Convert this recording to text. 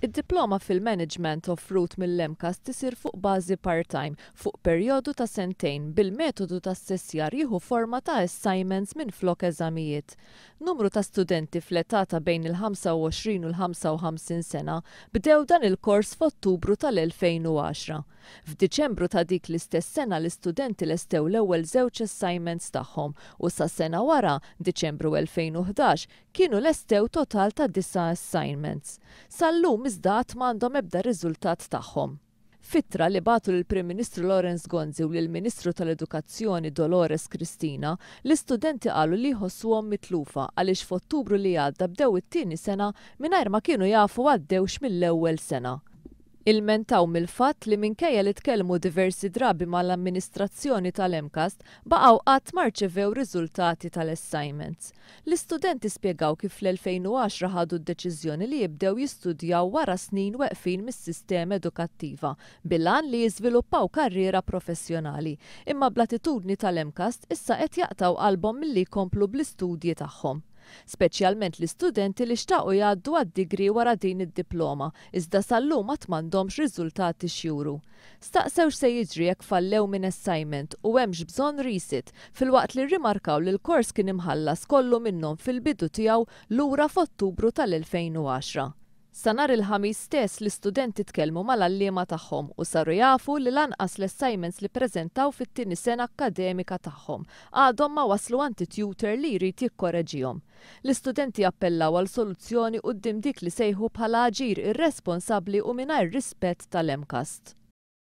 Id-diploma fil-Management offrut mill-MCAST isir fuq bażi part-time fuq perjodu ta' sentejn bil-metodu ta' assessjar jieħu forma ta' assignments minflok eżamijiet. Numru ta' studenti fl-età ta' bejn il-25 u l-55 sena bdew dan il-kors f'Ottubru tal-2010. F'Diċembru ta' dik l-istess sena l-istudenti lestew l-ewwel żewġ assignments tagħhom u sa sena wara, Diċembru 2011, kienu lestew total ta' disa' assignments. Sal-lum iżda għad m'għandhom ebda riżultat tagħhom. F'ittra li bagħtu lill-Prim Ministru Lawrence Gonzi u lill-Ministru tal-Edukazzjoni Dolores Cristina, l-istudenti qalu li jħossuhom mitlufa għaliex f'Ottubru li għadda bdew it-tieni sena mingħajr ma kienu jafu għaddewx mill-ewwel sena. Ilmentaw mill-fatt li minkejja li tkellmu diversi drabi mal-amministrazzjoni tal-MCAST, baqgħu qatt ma rċevew riżultati tal-assignments. L-istudenti spjegaw kif fl-2010 ħadu d-deċiżjoni li jibdew jistudjaw wara snin weqfin mis-sistema edukattiva bil-għan li jiżviluppaw karriera professjonali, imma bl-attitudni tal-MCAST issa qed jaqtgħu qalbhom milli jkomplu bl-istudji tagħhom. Speċjalment l-istudenti li xtaqu jgħaddu għad-degree wara din id-diploma, iżda sal-lum għad m'għandhomx riżultati x'juru. Staqsew x'se jiġri jekk fallew minn assignment u hemmx bżonn resit, filwaqt li rrimarkaw li l-kors kien imħallas kollu minnhom fil-bidu tiegħu lura f'Ottubru tal-2010. Sa nhar il-Ħamis stess l-istudenti tkellmu mal-għalliema tagħhom u saru jafu li lanqas l-assignments li ppreżentaw fit-tieni sena akkademika tagħhom għadhom ma waslu għand it-tutor li jrid jikkoreġihom. L-istudenti appellaw għal soluzzjoni quddiem dik li sejħu bħala aġir irresponsabbli u mingħajr rispett tal-MCAST.